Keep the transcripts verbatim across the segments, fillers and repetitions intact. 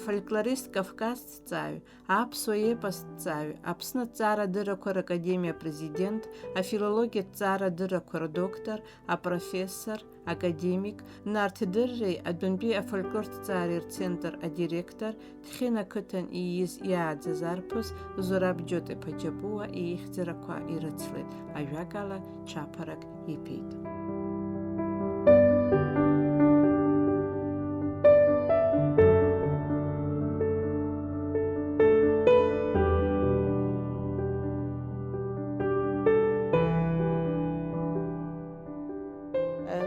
Фольклорист кавказҭҵааҩ, аԥсуа епосҭҵааҩ, Аԥсны аҭҵаарадыррақәа ракадемиа апрезидент, афилологиатә ҭҵаарадыррақәа рдоктор, апрофессор, академик, Нарҭ Дырреи адәынтәи афольклорҭҵаареи рцентр адиректор, Ҭхьын ақыҭан ииз иааӡаз арԥыс Зураб Џьоҭ-иԥа Џьапуа иихьӡарақәа ирыцлеит, ажәакала, чаԥарак иԥеит.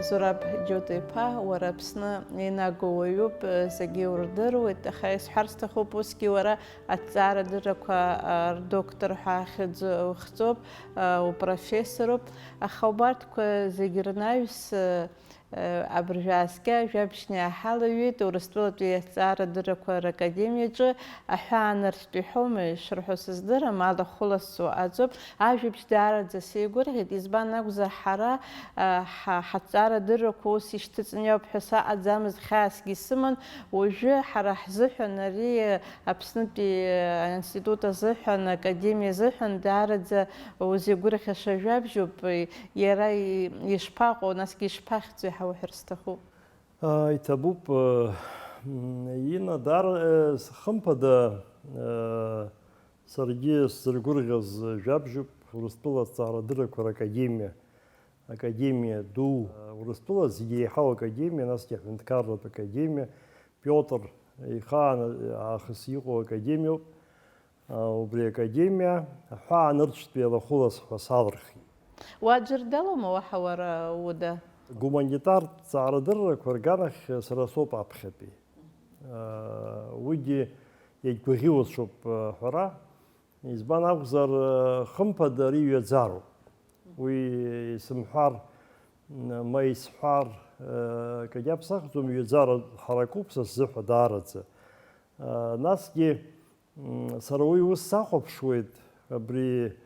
Зураб Џьоҭ-иԥа, уара Аԥсны инаго уаҩуп, зегьы урдыруеит, аха исҳәар сҭахуп, усгьы уара аҭҵаарадыррақәа рдоктор ҳәа ахьӡ ухҵоуп, упрофессоруп, аха убарҭқәа зегь рнаҩс, абыржәы ааскьа жәабжьны иаҳалаҩит Урыстәылатәи аҭҵаарадыррақәа ракадемиаҿы аҳәаанырцәтә иҳәоума ишырҳәо сыздырам, ала хәыласҵо аӡоуп. Ажәабжь даараӡа сеигәырӷьеит, избан акәзар, ҳара, а, ҳа-, ҳаҭҵаарадыррақәа ус ишьҭыҵны иоуп ҳәа саҟаӡамызт, хьаасгьы исыман. Уажәы ҳара ҳзыҳәан ари, Аԥснытәи аинститут азыҳәан, академиа азыҳәан даараӡа узеигәырӷьаша жәабжьуп. Иара и-, ишԥаҟоу, насгьы ишԥахьӡу, иҳауҳәар сҭахуп. Ааи, иҭабуп, э, м, Инна, дар-, э, с-, хымԥада, э, саргьы сзыргәырӷьаз жәабжьуп, Урыстәыла аҭҵаарадыррақәа ракадемиа, академиа ду, э, Урыстәыла зегьы еиҳау академиа, насгьы аҳәынҭқарратә академиа, Пиотр ихаан аахыс иҟоу академиоуп. Убри академиа аҳәаанырцәтәи алахәылас ҳәа салырхит. Уа аӡәыр далоума уаҳа уара уда? Гуманитартә ҵаарадыррақәа рганахь сара соуп аԥхьатәи. Уигьы иагьгәаӷьуацәоуп ҳәара. Избан акәзар, хымԥада ари ҩаӡароуп. Уи исымҳәар, ма исҳәар, акгьы аԥсахӡом, ҩаӡара ҳаракуп са сзыҳәа даараӡа. Насгьы, М, сара уи ус сахәаԥшуеит, абри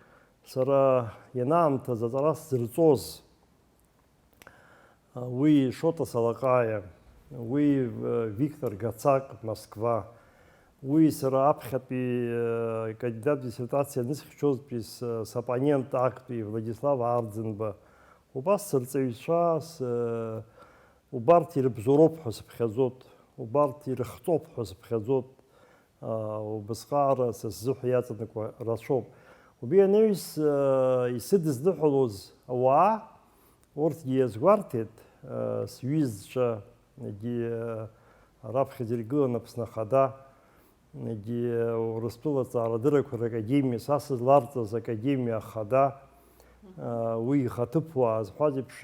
сара ианаамҭаз аҵара сзырҵоз, а, уи Шоҭа Салаҟаиа, уи, э, Виктор Гацак, Москва, уи сара аԥхьатәи, э, кандидат диссертациа анысхьчозтәи с-, соппонент актәи Владислав Арӡынба, убас сырҵаҩцәа, с-, э, убарҭ ирыбзоуроуп ҳәа сыԥхьаӡот, убарҭ ирыхҵоуп ҳәа сыԥхьаӡот. Убысҟаара са сзыҳәа иаҵанакуа рацәоуп. Убри анаҩс, исыдызныҳәалоз ауаа, урҭгьы иазгәарҭеит, сҩызцәа, егьи, раԥхьаӡа иргылан Аԥсны Ахада, егьи Урыстәыла Аҭҵаарадыррақәа ракадемиа, са сызларҵаз академиа Ахада, уи ихаҭыԥуаа зҳәаз еиԥш,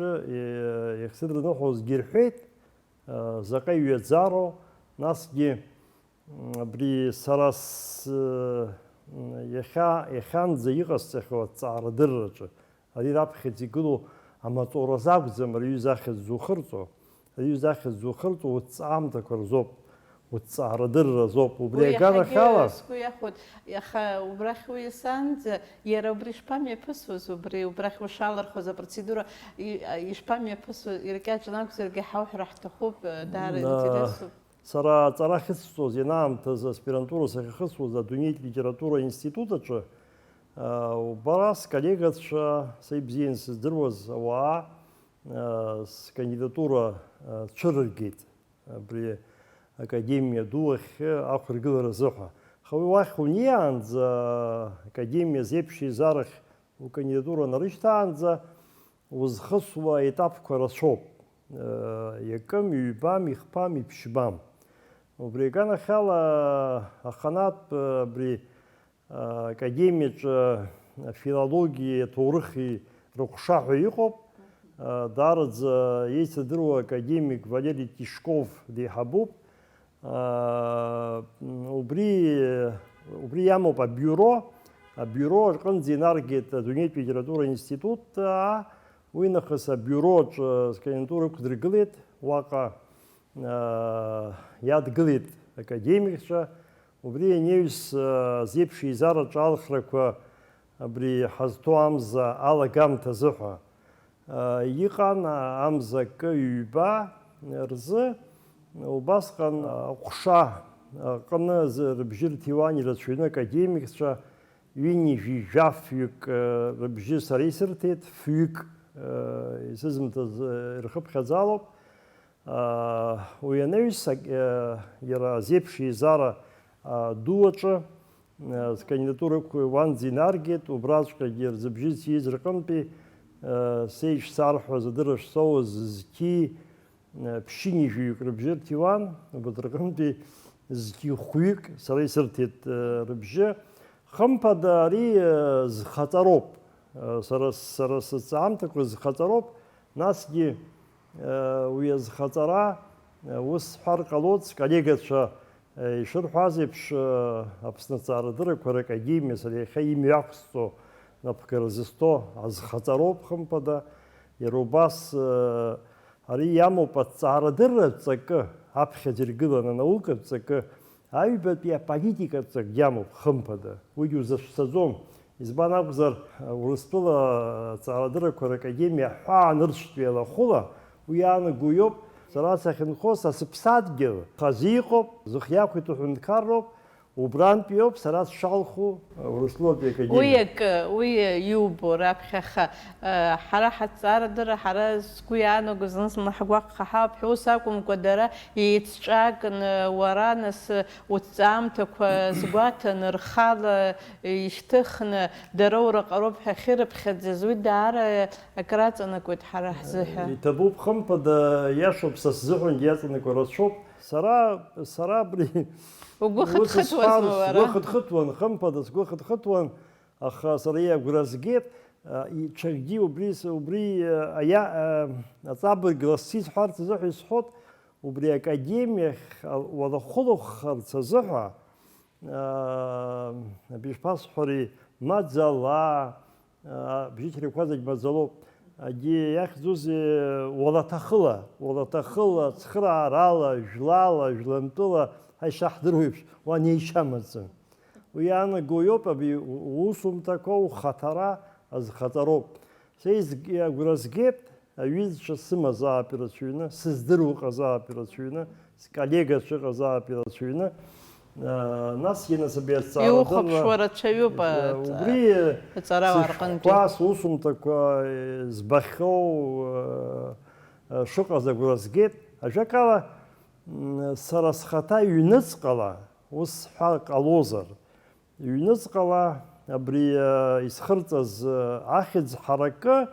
иахьсыдырныҳәозгьы рҳәеит, заҟа иҩаӡароу, насгьы, Абри сара с-, иахьа, иахьанӡа иҟасҵахьоу аҭҵаарадырраҿы, ари раԥхьаӡа игылоу амаҵуразы акәӡам, ари аҩыза ахьӡ зухырҵо, ари аҩыза ахьӡ зухырҵо уҭҵаамҭақәа рзоуп, уҭҵаарадырра азоуп. Убри уи иахьагьы аганахьала сгәы иахәоит, аха убрахь уи иасаанӡа, иара убри ишԥамҩаԥысуаз, убри убрахь ушалырхуаз апроцедура и-, ишԥамҩаԥысуаз, иркьаҿны акәзаргьы ҳауҳәара ҳҭахуп, даара интересуп. Сара аҵара ахьыцҵоз ианаамҭаз аспирантура сахьахысуаз адунеитә литература институт аҿы, аа, убра сколлегацәа, са ибзианы сыздыруаз ауаа, аа, скандидатура, аа, цәырыргеит абри академиа ду ахь ақәыргылара азыҳәа. Аха уи уахь униаанӡа, академиа зеиԥш еизарахь укандидатура нарышьҭаанӡа, узхысуа аетапқәа рацәоуп. Иакым, иҩбам, ихԥам, иԥшьбам. Убри аганахьала аханатә абри академиаҿы афилологиеи аҭоурыхи рыҟәша ҳәа иҟоуп. Даараӡа еицырдыруа академик Валери Тишков деиҳабуп. Убри, убри иамоуп абиуро. Абиуро аҟынӡа инаргеит адунеитә литература институт, аа, уи нахыс абиуро аҿы скандидатура ықәдыргылеит, уаҟа, аа, иадгылеит академикцәа. Убри ианаҩс, аа, зеиԥш еизараҿы алхрақәа абри ҳазҭоу амза алагамҭа азыҳәа, Иҟан амза акы-ҩба рзы убасҟан аҟәша аҟны рыбжьы рҭиуан ирацәаҩны академикцәа, ҩынҩажәи жәафҩык рыбжьы сара исырҭеит, фҩык исызымҭаз ирхыԥхьаӡалоуп. Уи анаҩс, иара азеиԥш еизара ду аҿы, скандидатура ықәуан инаргеит, убраҵәҟьагьы рзыбжьы зҭиз рҟынтәи, сеиҿцарҳәаз адырра шсоуз зқьи, ԥшьынҩажәаҩык рыбжьы рҭиуан, убарҭ рҟынтәи зқьи хәҩык сара исырҭеит рыбжьы. Хымԥада, ари зхаҵароуп, сара, сара сыҭҵаамҭақәа зхаҵароуп, насгьы уи азхаҵара, ус сҳәар ҟалоит, сколлегацәа ишырҳәаз еиԥш, Аԥсны Аҭҵаарадыррақәа ракадемиа, сара иахьа имҩақәсҵо, напхгара зысҭо азхаҵароуп, хымԥада, иара убас, ари иамоуп аҭҵаарадырратә ҵакы, аԥхьаӡа иргылан анаукатә ҵакы, аҩбатәи аполитикатә ҵакгьы амоуп, хымԥада, уигьы узацәцаӡом. Избан акәзар, Урыстәыла аҭҵаарадыррақәа ракадемиа аҳәаа нырцәтәи алахәыла уи иаанаго иоуп, сара сахьынхо са сыԥсадгьыл хазы иҟоуп, зхы иақәиҭу ҳәынҭқарроуп, убрантәи иоуп сара сшалху Урыстәылатәи академиа. Уи акы, уи иубо раԥхьаха, э, ҳара ҳаҭҵаарадырра, ҳара сгәы иаанаго зны-зынла ҳгәаҟ ҳаҳауп ҳәа, ус акәымкәа, дара еицҿакны, уара нас уҭҵаамҭақәа згәаҭаны, рхала ишьҭыхны, дара ураҟароуп ҳәа ахьырыԥхьаӡаз, уи даара акраҵанакуеит ҳара ҳзыҳәа. Иҭабуп, хымԥада, иашоуп, са сзыҳәангьы иаҵанакуа рацәоуп. Сара, сара абри Угәы ус хыҭхыҭуазма сҳәар, уара? Сгәы хыҭхыҭуан, хымԥада, сгәы хыҭхыҭуан, аха сара иагәра згеит, а, и-, ҽакгьы убри с-, убри, а, аиа-, а, аҵабырг лассы исҳәарц азыҳәа исҳәот, убри академиахь, а, уалахәылахәхарц азыҳәа, аа, абри шԥасҳәари, маӡала, аа, бжьыхьрақәа зегь маӡалоуп. Егьи иахьӡузеи, уалаҭахыла, уалаҭахыла, цхыраарала, жәлала, жәлантәыла, ҳа ишаҳдыруеиԥш, уа неишьа амаӡам. Уи иаанаго иоуп абри усумҭақәа ухаҭара азхаҵароуп. Са изг-, агәра згеит, аҩызцәа сымазаап ирацәаҩны, сыздыруа ыҟазаап ирацәаҩны, сколлегацәа ыҟазаап ирацәаҩны. Насгьы нас абри азҵаара Иухәаԥшуа дырра-, рацәаҩуп, э, аҵ-, убри аҵарауаа рҟынтәи. Сышәҟәқәа, сусумҭақәа, э, збахьоу, э, шыҟаз агәра згеит. Ажәакала, м, сара схаҭа ҩныҵҟала ус сҳәар ҟалозар, Ҩныҵҟала абри, э, исхырҵаз, э, ахьӡ ҳаракы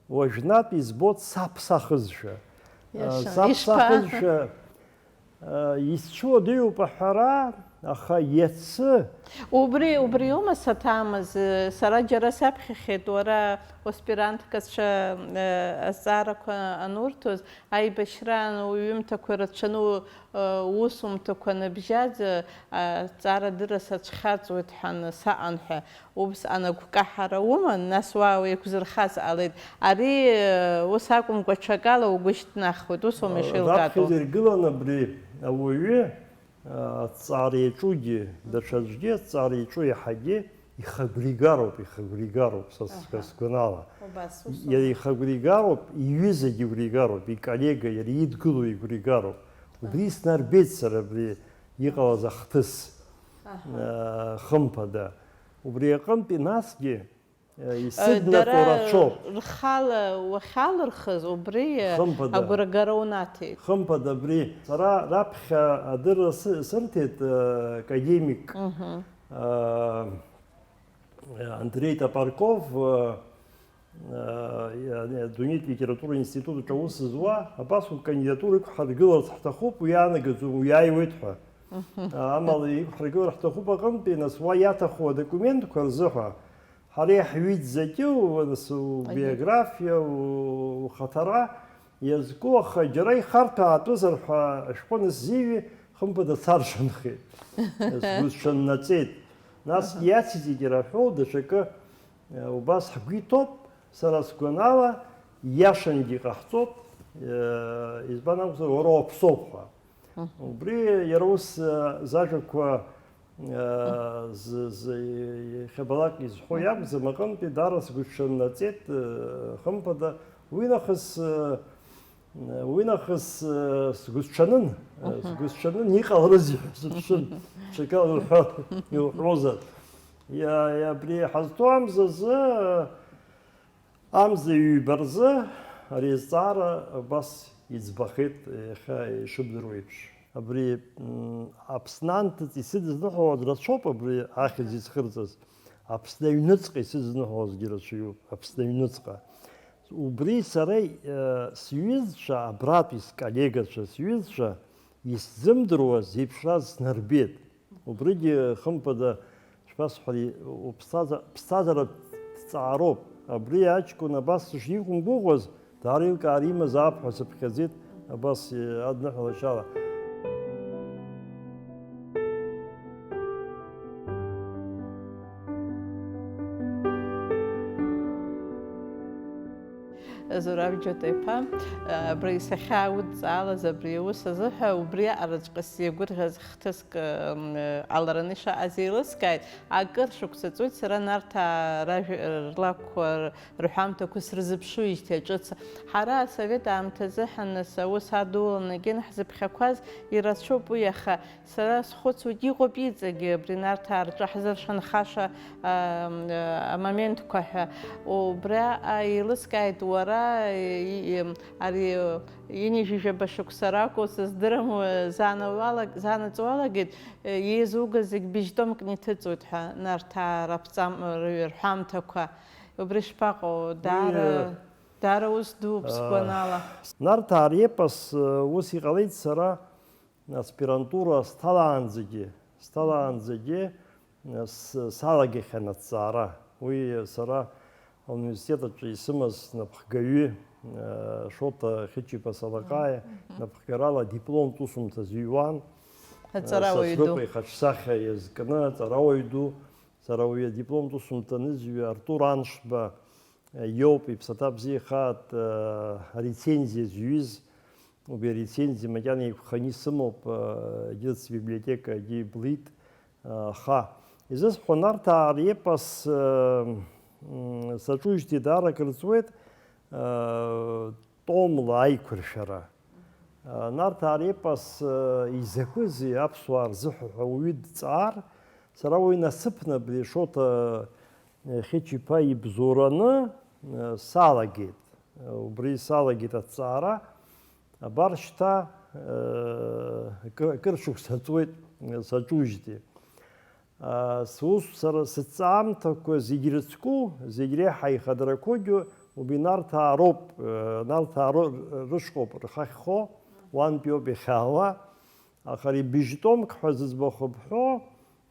уажәнатә избоит саԥсахызшәа. Э, Иаша, саԥсахызшәа, э, исцәыуадаҩуп аҳәара, аха иацы Убри, убриоума саҭамыз? Сара џьара саԥхьахьеит, уара уаспиранткацәа, э, азҵаарақәа анурҭоз, аибашьраан уҩымҭақәа рацәаны Усумҭақәа ныбжьаӡа, аҭҵаарадырра сацәхьаҵуеит ҳәа саҟан ҳәа, убс анагәкаҳара уман, нас уа уеиқәзырхаз ҟалеит. Ари, ус акәымкәа, ҽакала угәы шьҭнахуеит, ус аума ишеилкаатәу? Раԥхьаӡа иргылан абри ауаҩы, аҭҵаара иаҿугьы, даҽаӡәгьы аҭҵаара иаҿу иаҳагьы, Ихы агәра игароуп, ихы агәра игароуп, са сгәанала. Убас усоуп. Иара ихы агәра игароуп, иҩызагьы игәра игароуп, иколлега, иара идгыло игәра игароуп. Убри снарбеит сара абри иҟалаз ахҭыс, э, хымԥада. Убри аҟынтәи насгьы, э, исыднаҵо рацәоуп. Дара рхала уахьалырхыз, убри, э, агәрагара унаҭеит. Хымԥада абри. Сара раԥхьа адырра сы-, сырҭеит, э, академик, э, Андрей Топорков, э, э, адунеитә литература институт аҿы аус зуа, абас укандидатура иқәҳаргыларц ҳҭахуп, уи иаанагаӡом, уиааиуеит ҳәа. Амала иқәҳаргылар ҳҭахуп аҟынтәи, нас уа иаҭаху адокументқәа рзыҳәа, ҳара иаҳҩит закьы, нас убиографиа, у-, ухаҭара иазку, аха џьара ихарҭәаатәызар ҳәа ашәҟәы анысзиҩи, хымԥада саршанхеит. Сгәы сҽаннаҵеит. Нас иациҵеит иара ҳәоу даҽакы, э, убас ҳгәы иҭоуп, сара сгәанала, иашангьы иҟаҳҵоит, э, избан акәзар, уара уаԥсоуп ҳәа. Убри иара ус, э, зажәақәа, э, з-, з-, иахьабалак изҳәо иакәӡам, аҟынтәи даара сгәы сҽаннаҵеит, э, хымԥада. Уи нахыс, э, Уи нахыс, э, сгәысҽанын, э, Мгм. сгәысҽанын, иҟаларызеи ҳәа сыԥшын, ҽакала уҳәа-, иуҳәозар. Иа-, иа-, абри ҳазҭоу амзазы, э, амза ҩба рзы ари азҵаара абас иӡбахеит, иахьа ишыбдыруа еиԥш. Абри, м, Аԥсны анҭыҵ исыдызныҳәалаз рацәоуп абри ахьӡ изхырҵаз. Аԥсны аҩныҵҟа исыдызныҳәалазгьы рацәаҩуп, Аԥсны аҩныҵҟа. Убри сара, э, сҩызцәа, абратәи сколлегацәа, сҩызцәа, исзымдыруа зеиԥшраз снарбеит. Убригьы, хымԥада, шәасҳәари, уԥсҭаза-, ԥсҭазааратә ҭҵаароуп. Абри аҷкәын абас дышиқәымгәыӷуаз, даара еилкаара имазаап ҳәа сыԥхьаӡеит, абас, э, адныҳәалашьала. Зураб Џьота-иԥа, абра исахьааудҵаалаз абри аус азыҳәа, убри аҟараҵәҟьа сзеигәырӷьаз хҭыск, м, алараны ишаҟаз еилыскааит. Акыр шықәса ҵуеит сара Нарҭаа ражәа-, рлакәқәа, рҳәамҭақәа срызыԥшуижьҭеи ҿыц. Ҳара асовет аамҭазы ҳаныс аус адуланы ҳзыԥхьақәаз ирацәоуп уи, аха Сара схәыцуеит, иҟоуп иҵегьы абри Нарҭаа рҿы ҳзыршанхаша, а, а, амоментқәа ҳәа. Убра, а, еилыскааит уара, и, и, ари ҩынҩажәижәаба шықәса ракәу сыздырам, заанаҵ уалаг-, заанаҵ уалагеит, еизугаз зегь быжьтомк ниҭыҵуеит ҳәа, Нарҭаа раԥҵам-, рҩ-, рҳәамҭақәа. Убри шԥаҟоу? Уи, Даара, э, даара ус дууп, а, сгәанала. Нарҭаа репос, э, ус иҟалеит сара, аспирантура сҭалаанӡагьы, сҭалаанӡагьы, с-, салагахьан аҭҵаара. Уи сара ауниверситет аҿы исымаз напхгаҩы, э, Шоҭа Хьычиԥа Салаҟаиа, мгм, напхгарала адипломтә усумҭа зыҩуан. Аҵарауаҩ ду. Сасрыҟәа ихаҿсахьа иазкны аҵарауаҩ ду. Сара уи адипломтә усумҭа анызҩы Артур Аншба, э, иоуп, иԥсаҭа бзиахааит, э, арецензиа зҩыз. Убри арецензиа макьана еиқәханы исымоуп, э, егьырҭ сбиблиотекагьы иблит, э, аха изысҳәо, Нарҭаа репос, э, м, саҿужьҭеи даара акыр ҵуеит, э, томла аиқәыршәара. Э, Нарҭаа репос, э, изакәызеи аԥсуаа рзыҳәа ҳәа уаҩы дҵаар, сара уи насыԥны абри Шоҭа, э, Хьычиԥа ибзоураны, э, салагеит. Убри салагеит аҭҵаара. Абар шьҭа, э, акы-, акыр шықәса ҵуеит, э, саҿужьҭеи. Э, сус сара сыҭҵаамҭақәа зегь рыцку, зегь реиҳа ихадарақәоугьы убри Нарҭаа роуп, э, Нарҭаа ро-, рышҟоуп рхахьхо, уантәиоуп иахьаауа. Аха ари быжьтомк ҳәа зыӡбахә бҳәо,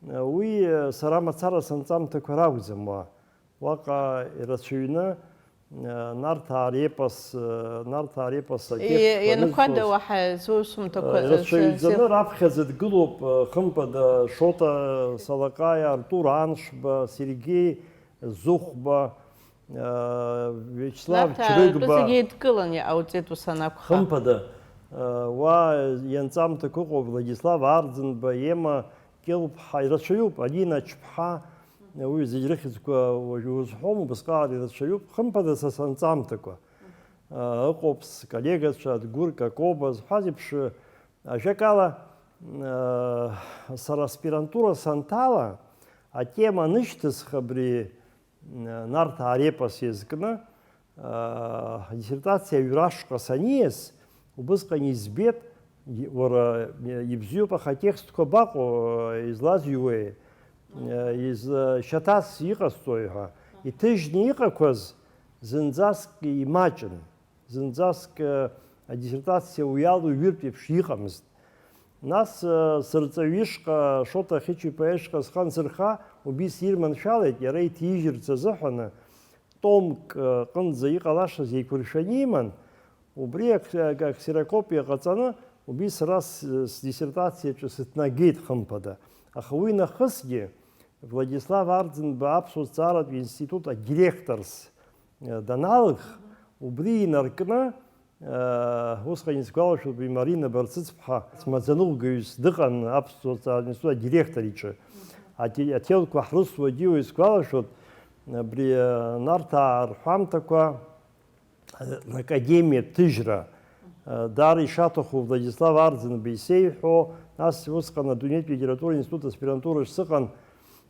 э, уи, э, сара мацара санҵамҭақәа ракәӡам уа. Уаҟа ирацәаҩны, э, Нарҭаа репос, э, Нарҭаа репос атекстқәа ианқәада анызҵоз, уаҳа зусумҭақәа, э, ирацәаҩӡаны раԥхьаӡа дгылоуп, э, хымԥада, Шоҭа Салаҟаиа, Артур Аншба, Сергеи Зыхәба, э, Виачеслав Нарҭаа Ҷрыгба. Ртәы зегьы еидкыланы иҟауҵеит ус анакәха. Хымԥада, э, уа ианҵамҭақәа ыҟоуп, Владислав Арӡынба, Ема Кьылԥҳа, ирацәаҩуп, Алина Ачԥҳа, уи зегь рыхьӡқәа уажәы узҳәом, убасҟак ирацәаҩуп, хымԥада, са санҵамҭақәа, э, ыҟоуп сколлегацәа, Адгәыр Какоба зҳәаз еиԥш, ажәакала, э, сара аспирантура санҭала, атема анышьҭысх абри, э, Нарҭаа репос иазкны, э, адиссертациа аҩра ашҟа саниас, убысҟан избеит, и-, уара, э, ибзиоуп, аха атекстқәа абаҟоу, э, излазҩуеи, э, из-, э, шьаҭас иҟасҵои ҳәа. Иҭыжьны иҟақәаз зынӡаск имаҷын. Зынӡаск, э, адиссертациа уи ала уҩыртә еиԥш иҟамызт. Нас, э, сырҵаҩы ишҟа, Шоҭа Хьычиԥа ишҟа схы ансырха, убри сирманшәалеит, иара иҭижьырц азыҳәаны, томк, э, ҟынӡа иҟалашаз еиқәыршәаны иман, убри ак-, ак-, аксерокопиа ҟаҵаны, убри сара с-, сдиссертациаҿы сыҭнагеит, хымԥада. Аха уи нахысгьы, Владислав Арӡынба аԥсуа зҵааратә институт адиректорс, э, даналых, убри инаркны, э, усҟан исгәалашәоит, уи Марина Барцыцԥҳа смаӡаныҟәгаҩыс дыҟан аԥсуа зҵааратә институт адиректор иҿы. Ати-, ателқәа ҳрысуагьы уи исгәалашәоит, абри, э, Нарҭаа рҳәамҭақәа, э, ракадемиа ҭыжьра, Даара ишаҭаху Владислав Арӡынба исеиҳәо, нас усҟан адунеитә литература институт аспирантураҿ сыҟан.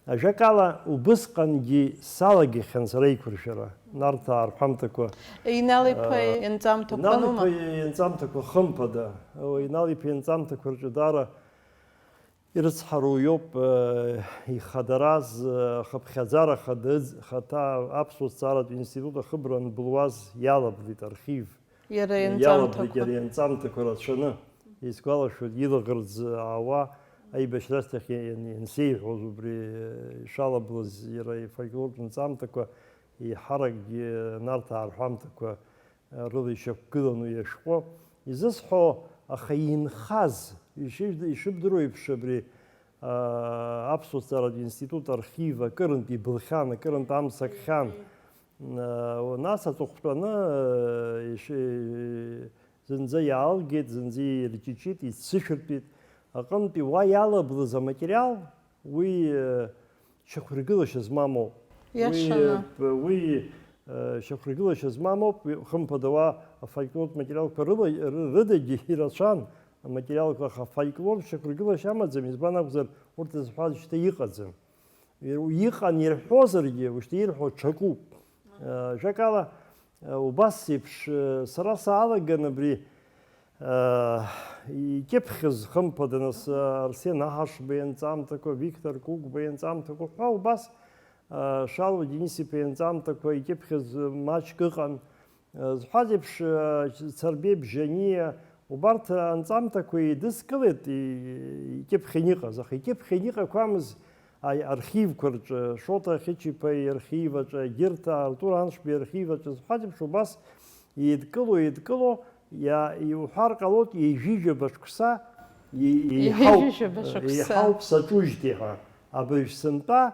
Ажәакала, убысҟангьы салагахьан сара еиқәыршәара, Нарҭаа рҳәамҭақәа. Инал-иԥа Э, ианҵамҭақәа Инал-иԥа анума? Ианҵамҭақәа, хымԥада. О, Инал-иԥа ианҵамҭақәа рҿы даара ирыцҳароу иоуп, э, ихадараз, э, ахыԥхьаӡара хадыӡ-, хаҭа аԥсуа зҵааратә институт ахыбра анбылуаз иалаблит архив. Иара Иалаблит ианҵамҭақәа. Иара ианҵамҭақәа рацәаны. Исгәалашәоит, илаӷырӡ аауа аибашьра ашьҭахь иан-, иансеиҳәоз убри, э, ишалаблыз иара ифольклортә нҵамҭақәа, еиҳаракгьы Нарҭаа рҳәамҭақәа, э, рыла ишьақәгылан уи ашәҟәы. Изысҳәо, аха инхаз, ишыжәд-, ишыбдыруа еиԥш, абри, а, аԥсуа зҵааратә институт архив акырынтә ибылхьан, акырынтә амца акхьан. Э, нас аҵыхәтәаны, э, иши-, зынӡа иаалгеит, зынӡа ирҷыҷит, иццышәыртәит. Аҟынтәи уа иалаблыз аматериал, уи, э, шьақәыргылашьа змамоуп. Уи, Иашаны. Э, уи, э, шьақәыргылашьа змамоуп, уи, хымԥада, уа афольклортә материалқәа рыла, ры-, рыдагьы ирацәан аматериалқәа, аха афольклор шьақәыргылашьа амаӡам, избан акәзар, урҭ зҳәаз шьҭа иҟаӡам. Ир-, иҟан ирҳәозаргьы, ушьҭа ирҳәо ҽакуп. Э, ажәакала, э, убас еиԥш, э, сара саалаган абри, э, икьыԥхьыз, хымԥада, нас, э, Арсен Аҳашба ианҵамҭақәа, Виктор Кәыкәба ианҵамҭақәа ҳәа убас, э, Шалва Денис-иԥа ианҵамҭақәа икьыԥхьыз, э, маҷк ыҟан. Зҳәаз еиԥш, Царбеи Бжьаниа, убарҭ анҵамҭақәа еидыскылеит и-, икьыԥхьын иҟаз, аха икьыԥхьын иҟақәамыз аи-, архивқәа рҿы, Шоҭа Хьычиԥа иархив аҿы, Гьырҭа Артур Аншба иархив аҿы, зҳәаз еиԥш, убас еидкыло, еидкыло, иа-, иуҳәар ҟалоит, ҩажәижәаба шықәса и-, еиҳауп, Ҩажәижәаба шықәса. Еиҳауп саҿужьҭеи ҳәа. Абыржә сынтәа,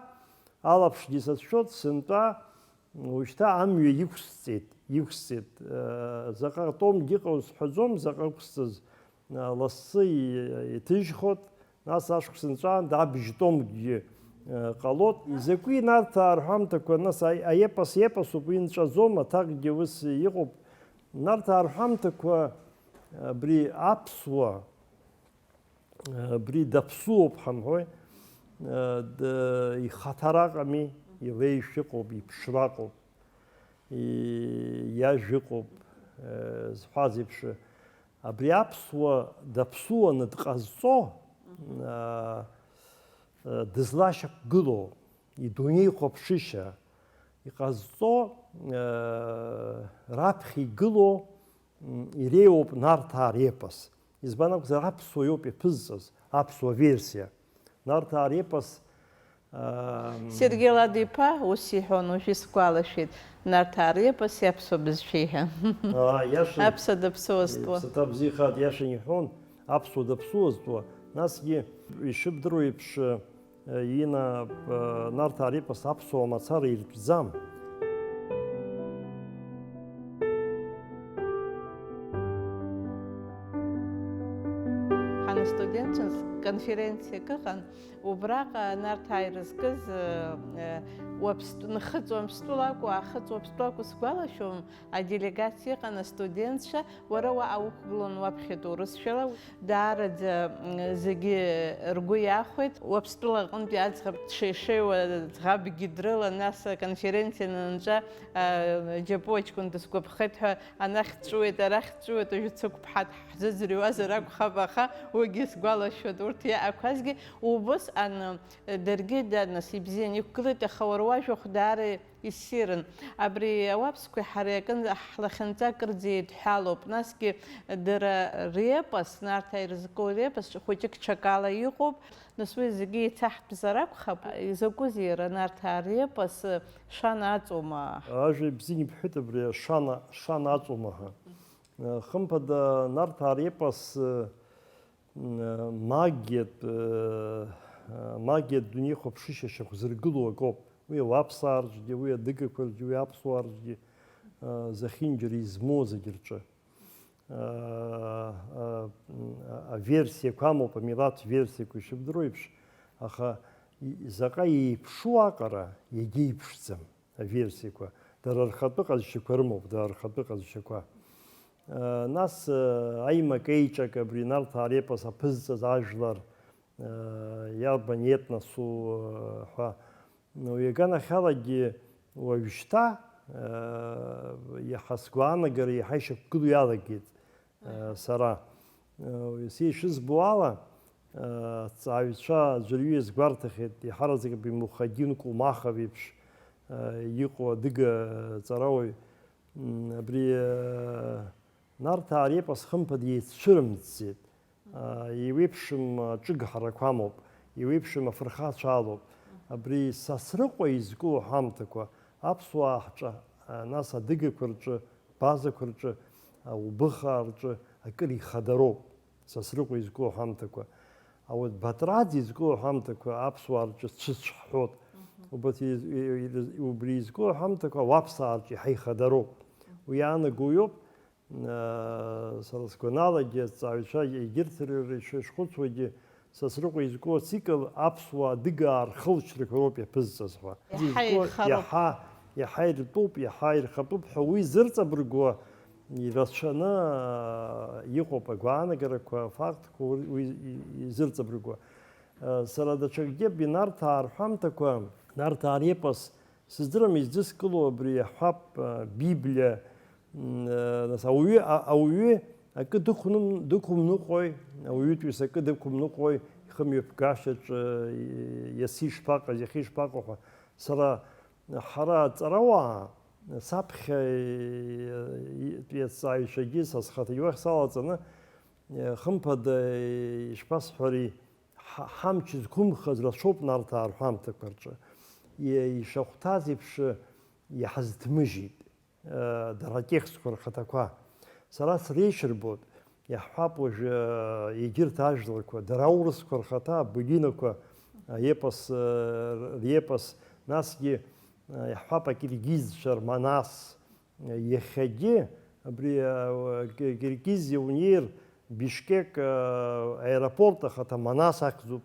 алаԥшгьы сацәшәоит, сынтәа, Уажәшьҭа амҩа иқәсҵеит, иқәсҵеит. Э, заҟа томгьы ыҟоу сҳәаӡом, заҟа ықәсҵаз, э, лассы и-, иҭыжьхот, нас ашықәс нҵәаанда абжь томгьы, э, ҟалот. Изакәи Нарҭаа рҳәамҭақәа, нас аи-, аепос епосуп, уи нҵәаӡом, аҭакгьы ус иҟоуп. Нарҭаа рҳәамҭақәа, абри аԥсуа, Абри даԥсуоуп ҳамҳәои, д-, ихаҭара ыҟами, илеишәа ыҟоуп, иԥшра ыҟоуп, и-, иажәа ыҟоуп, зҳәаз еиԥш, абри аԥсуа даԥсуаны дҟазҵо, дызлашьақәгылоу, идунеихәаԥшышьа, иҟазҵо, раԥхьа игылоу, иреиуоуп Нарҭаа репос. Избан акәзар, аԥсуа иоуп иаԥызҵаз, аԥсуа версиа. Нарҭаа репос, аа, Сергеи Лада-иԥа ус иҳәон, уажә исгәалашәеит, Нарҭаа репос иаԥсуа бызшәеи ҳәа. Аа, иашан. Аԥсуа даԥсуазтәуа. Иԥсаҭа бзиахааит, иашан иҳәон, аԥсуа даԥсуазтәуа. Насгьы, ишыбдыруа еиԥш, Инап, Нарҭаа репос аԥсуа мацара иртәӡам. Ҳанстудентцәаз конференциак ыҟан, убраҟа Нарҭаа ирызкыз, Уаԥстә-, Нхыҵ Уамстәыла акәу, Аахыҵ Уаԥстәыла акәу сгәалашәом, аделегациа ыҟан астудентцәа, Уара уаҟа уқәгылон уаԥхьатәи урысшәала. Даараӡа, м, зегьы ргәы иахәеит. Уаԥстәыла аҟынтәи аӡӷаб дшеишеиуа, ӡӷабгьы дрылан, нас аконференциа анынҵәа, а, џьапуаҷкәын дысгәаԥхеит ҳәа, анахь дҵәуеит, арахь дҵәуеит, уажәы дсықәԥҳаит, ҳзыӡырҩуазар акәхап, аха уигьы сгәалашәоит, урҭ иаақәазгьы. Убысҟан, м, даргьы, да, нас ибзиан иқәгылеит, аха уара уажәахә даара Иссирын. Абри ауаԥсқәеи ҳареи акын ҳлахьынҵа акырӡа еидҳәалоуп. Насгьы дара репос, Нарҭаа ирызку репос, хәыҷык ҽакала иҟоуп. Нас уи зегьы еицаҳтәзар акәхап. Изакәызеи иара Нарҭаа репос, Шана аҵоума? Ажәа ибзиан ибҳәеит абри, Шана, Шана аҵоума ҳәа. Хымԥада, Нарҭаа репос, Магиатә, магиатә дунеихәаԥшышьа шьақәзыргылоу акоуп. Уи ауаԥсаа рҿгьы, уи адыгақәа рҿгьы, уи аԥсуаа рҿгьы, зехьынџьара измоу зегь рҿы. Аверсиақәа амоуп, амилаҭ версиақәа ишыбдыруа еиԥш, аха заҟа еиԥшу аҟара, иагьеиԥшӡам. Аверсиақәа, дара рхатәы ҟазшьақәа рымоуп, дара рхатәы ҟазшьақәа. Нас аимак-еиҿак абри Нарҭаа репос аԥызҵаз ажәлар, иарбан иетносу ҳәа, уи аганахьалагьы уажәшьҭа иаҳа сгәаанагара иаҳа ишьақәгылоу иалагеит сара. Сеишызбо ала, аҭҵааҩцәа аӡәырҩы иазгәарҭахьеит, иаҳараӡак абри Мухадин Кумахов иеиԥш иҟоу адыга ҵарауаҩ, Абри Нарҭаа репос хымԥада еиццәырымҵӡеит. Еиуеиԥшым аҿыгҳарақәа амоуп, еиуеиԥшым афырхацәа алоуп. Абри Сасрыҟәа изку аҳамҭақәа аԥсуаа ҳҿы, нас адыгақәа рҿы, Базақәа рҿы, Аубыхаа рҿы акыр ихадароуп. Сасрыҟәа изку аҳамҭақәа, ауаҩ Батраӡе изку аҳамҭақәа аԥсуаа рҿы цәыцә ҳҳәот. Убарҭ из-, и-, и-, убри изку аҳамҭақәа ауаԥсаа рҿы иаҳа ихадароуп. Уи иаанаго уиоуп, сара сгәаналагьы, аҭҵааҩцәа егьырҭ р-, р-, ишхәыцуагьы, Сасрыҟәа изку ацикл аԥсуаа адыгаа рхылҵшьҭрақәа роуп иаԥызҵаз ҳәа. Иаҳа Изку-, еихароуп. Иаҳа, иаҳа иртәуп, иаҳа ирхатәуп ҳәа уи зырҵабыргуа ирацәаны, аа, иҟоуп агәаанагарақәа, афактқәа уи, уи изырҵабыргуа. Сара даҽакгьы, Нарҭаа рҳәамҭақәа, Нарҭаа репос, сыздырам, издыскыло абри иаҳҳәап, Библиа, м, нас ауаҩы, а-, ауаҩы акы дықәным-, дықәымныҟәои, ауаҩытәыҩса акы дықәымныҟәои, ихымҩаԥгашьаҿы, и-, иацы ишԥаҟаз, иахьа ишԥаҟоу ҳәа. Сара ҳара аҵарауаа, саԥхьа, и-, и-, иаҵааҩцәагьы са схаҭагьы уахь салаҵаны, хымԥада, ишԥасҳәари, ҳа-, ҳамч зқәымхаз рацәоуп Нарҭаа рҳәамҭақәа рҿы. Иа-, ишахәҭаз еиԥш, иҳазҭмыжьит, э, дара атекстқәа рхаҭақәа. Сара среиҽырбоит, иаҳҳәап уажәы, э, егьырҭ ажәларқәа, дара аурысқәа рхаҭа, Былинақәа, аепос, э, р-, риепос, насгьы, э, иаҳҳәап, акиргизцәа рманас, Иахьагьы абри, а, Ки-, Киргизиа унеир, Бишкек, а, аеропорт ахаҭа Манас ахьӡуп.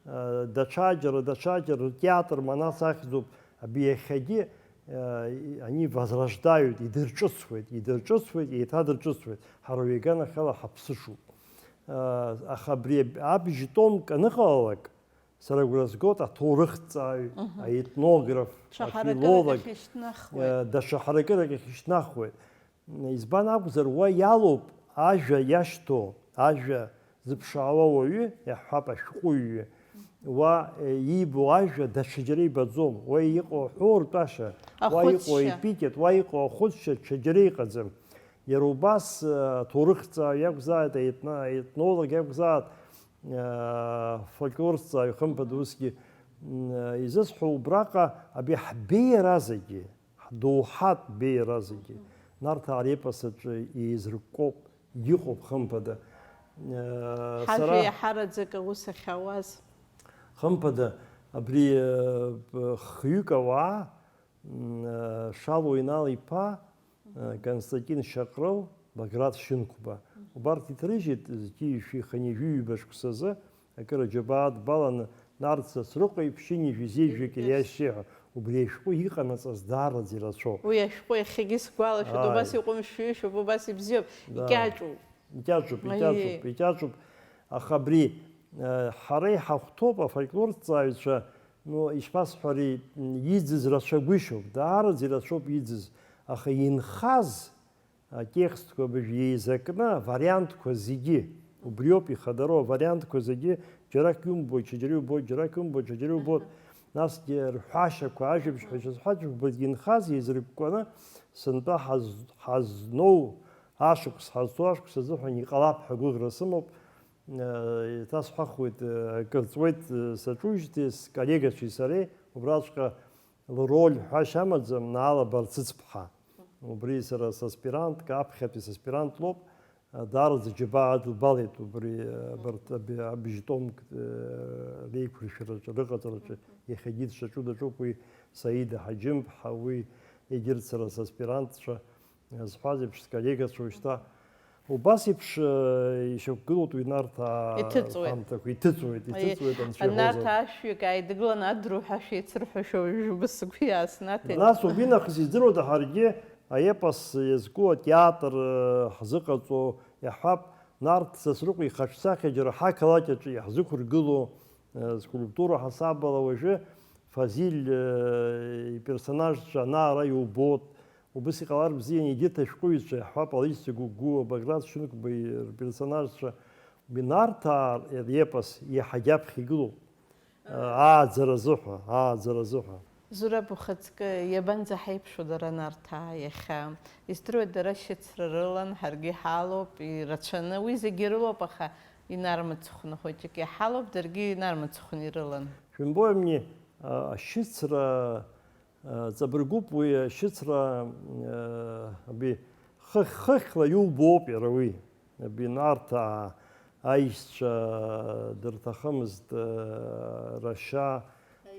А, даҽаџьара, даҽаџьара ртеатр Манас ахьӡуп. Абри иахьагьы, а, и-, они возрождают, идырҿыцуеит, идырҿыцуеит, еиҭадырҿыцуеит. Ҳара уи аганахьала ҳаԥсышуп. А, аха абри аб-, абжьтомк аныҟалалак, Сара агәра згоит аҭоурыхҭҵааҩ, Мгм. аетнограф, Ҽа ҳаракырак афилолог, ахь ишьҭнахуеит. Э, даҽа ҳаракырак ахь ишьҭнахуеит. Избан акәзар, уа иалоуп ажәа иашьҭоу, ажәа зыԥшаауа уаҩы, иаҳҳәап, ашәҟәыҩҩы. Уа, э, иибо ажәа даҽаџьара ибаӡом. Уа иҟоу аҳәоу ртәашьа, уа иҟоу Ахәыцшьа. аепитет, уа иҟоу ахәыцшьа ҽаџьара иҟаӡам. Иара убас, э, аҭоурыхҭҵааҩ иакәзааит, аетно-, аетнолог иакәзааит, фольклорҭҵааҩ, хымԥада, усгьы, м, изысҳәо убраҟа абри ҳбеиара зегьы, ҳдоуҳатә беиара зегьы, Нарҭаа репос аҿы еизыркәкәоуп, иҟоуп, хымԥада. Ҳажәа сара иаҳараӡак аус ахьауаз. Хымԥада, абри, э, хҩык ауаа, Шало Инал-иԥа, Константин Шьаҟрыл, Баграт Шьынқәба. Убарҭ иҭрыжьит зқьи жәшәи хынҩажәи ҩба шықәсазы, акыр аџьабаа дбаланы, Нарҭ Сасрыҟәа иԥшьынҩажәи зежәҩа Кьыриашьчеи ҳәа, убри ашәҟәы иҟанаҵаз даараӡа ирацәоуп. Уи ашәҟәы иахьагьы сгәалашәоит, Ааи. Убас иҟәымшәышәуп, убас ибзиоуп, Да. икьаҿуп. Икьаҿуп, Аиеи. икьаҿуп, икьаҿуп. Аха абри, э, ҳара иҳахәҭоуп, афольклорҭҵааҩцәа, ну, ишԥасҳәари, м, иӡыз рацәагәышьоуп, даараӡа ирацәоуп иӡыз, аха инхаз атекстқәа абыржә еизакны авариантқәа зегьы, убриоуп ихадароу, авариантқәа зегьы џьарак иумбоит, ҽаџьара иубоит, џьарак иумбоит, ҽаџьара иубоит. Аҳа. Насгьы рҳәашьақәа, ажәабжь ҳәа ишазҳәаӡом, убырҭ инхаз еизыркәкәаны сынтәа ҳаз-, ҳазноу ашықәс, ҳазҭоу ашықәс азыҳәан иҟалап ҳәа агәыӷра сымоуп. Э, еиҭасҳәахуеит, э, акыр ҵуеит, э, саҿужьҭеи сколлегацәеи сареи, убраҵәҟьа лроль ҳәашьа амаӡам, Наала Барцыцԥҳа. Убри сара саспирантк, аԥхьатәи саспирант лоуп, э, даараӡа џьабаа адылбалеит убри, э, абарҭ аби-, абжьтомк, э, реиқәыршәараҿы, рыҟаҵараҿы, иахьагьы дшаҿу даҿуп уи Саида Ҳаџьымԥҳа, уи егьырҭ сара саспирантцәа, Иазҳәаз еиԥш, сколлегацәа уажәшьҭа убас еиԥш, э, ишьақәгылоуп уи Нарҭаа Иҭыҵуеит. рҳәамҭақәа, иҭыҵуеит, Аиеи, иҭыҵуеит, анцәа иҳәозар. Нарҭаа ашәҩык ааидгыланы адруҳәа шәеицырҳәашәа уажәы бысгәы иааснаҭеит. Нас убинахыс издыруада ҳаргьы, аепос иазку атеатр, э, ҳзыҟаҵо, иаҳҳәап, Нарҭ Сасрыҟәа ихаҿсахьа џьара ҳақалақь аҿы иаҳзықәыргыло, э, скульптура ҳасабала уажәы Фазиль, э, иперсонажцәа ана-ара иубоит. Убыс иҟалар бзиан егьырҭ ашәҟәыҩҩцәа, иаҳҳәап, Алықьса Гәыгәуа, Баграт Шьынқәбеи рперсонажцәа, Нарҭаа репос иаҳагьы аԥхьа игылоуп. Ааӡара азыҳәа, ааӡара азыҳәа. Зураб, ухаҵкы иабанӡаҳаиԥшу дара Нарҭаа иахьа? Издыруеит, дара шьыцра рылан, ҳаргьы ҳалоуп, ирацәаны, уи зегьы ирылоуп, аха инармыцхәны хәыҷык иҳалоуп, даргьы инармыцхәны ирылан. Шәымбои, амни, а, ашьыцра, а, ҵабыргуп уи ашьыцра, а, аби, хыхь-, хыхьла иубоуп иара уи. Аби Нарҭаа аишьцәа дырҭахымызт, э, рашьа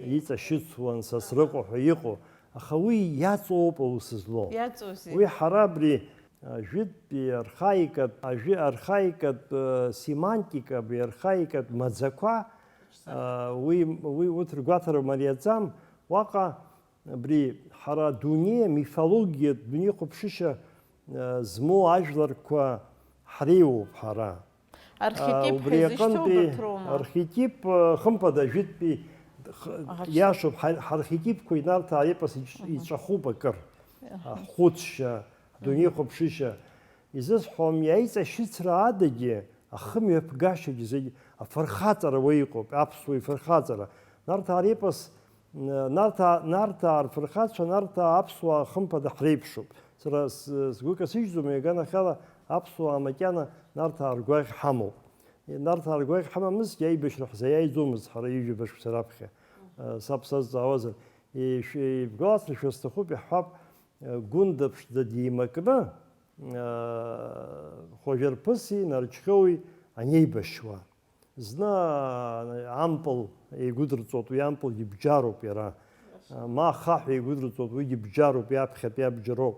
иҵашьыцуан Сасрыҟәа ҳәа иҟоу, аха уи иаҵоуп аус злоу. Иаҵоузеи? Уи ҳара абри, э, жәытәтәи архаикатә, ажәи-, архаикатә, э, семантика, абри архаикатә маӡақәа, э, уи, уи урҭ ргәаҭара мариаӡам, уаҟа Абри ҳара адунеи, амифологиатә дунеихәаԥшышьа, э, змоу ажәларқәа ҳреиуоуп ҳара. Архетип, э, убри ҳәа изышьҭоу аҟынтәи убарҭ роума? Архетип, э, хымԥада, жәытәтәи х-, Аха иашоуп, ҳа-, ҳархетипқәа инарҭаа аепос иҿ-, Аха. Иҵәахуп акыр. Аха. Ахәыцшьа, ҳдунеихәаԥшышьа. Изысҳәом, иаиҵашьыцра адагьы, ахымҩаԥгашьагьы зегь афырхаҵара уа иҟоуп, аԥсуа ифырхаҵара. Нарҭаа репос, Нарҭаа, Нарҭаа рфырхацәа, Нарҭаа аԥсуаа хымԥада ҳреиԥшуп. Сара с-, сгәы касыжьӡом, иаганахьала аԥсуаа макьана Нарҭаа ргәаӷь ҳамоуп. Нарҭаа ргәаӷь ҳамамызҭгьы, аибашьра ҳзаиааиӡомызт ҳара ҩажәа шықәса раԥхьа, саб сазҵаауазар. Ишәы-, ибгәаласыршәо сҭахуп, иаҳҳәап, Гәында ԥшӡа димакны, Хәажәарԥыси Нарџьхьоуи анеибашьуа, зны ампыл еигәыдырҵоит, уи ампылгьы бџьаруп иара, ма ахаҳә еигәыдырҵоит, уигьы бџьаруп, иаԥхьатәи абџьароуп.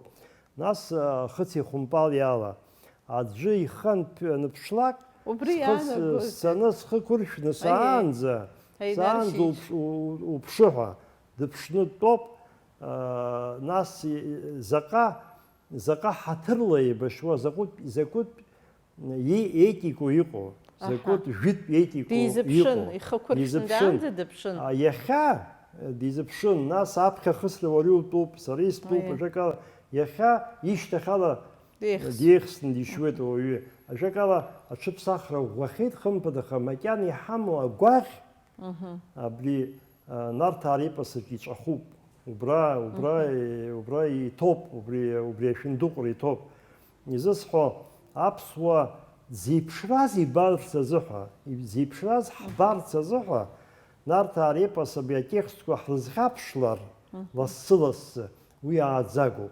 Нас, ахыци ахәымпали ала, аӡәы ихы анԥ-, аныԥшлак, Убри схы с-, иаанагоит. Сцаны схы ықәыршәны Аиеи. Саанӡа, Аиеи, саанӡа наршьеит. Уԥш-, у-, уԥшы ҳәа дыԥшны дтәоуп, а, нас и-, заҟа, заҟа ҳаҭырла еибашьуа, закәытә, закәытә и-, етику иҟоу, Аҳа. Закәытә жәытә етику Дизыԥшын, иҟоу. Ихы ықәыршәны Дизыԥшын. Даанӡа дыԥшын. А, иахьа, э, дизыԥшын, нас аԥхьа ахысра уара иутәуп, сара истәуп, Аиеи. Ажәакала, иахьа ишьҭахьала Деихс. Деихсны дишьуеит ауаҩы. Ажәакала, аҽыԥсахра ӷәӷәахьеит, хымԥада, аха макьана иҳамоу агәаӷь Мгм. Абри, а, Нарҭаа репосаҿ иҵәахуп. Убра, убра, Мгм. Е, убра иҭоуп, убри, убри ашәындыҟәра иҭоуп. Изысҳәо, аԥсуа зеиԥшраз ибарц азыҳәа, зеиԥшраз ҳбарц азыҳәа, Нарҭаа репос абри атекстқәа ҳрызхьаԥшлар, Мгм. Лассы-лассы, уи ааӡагоуп.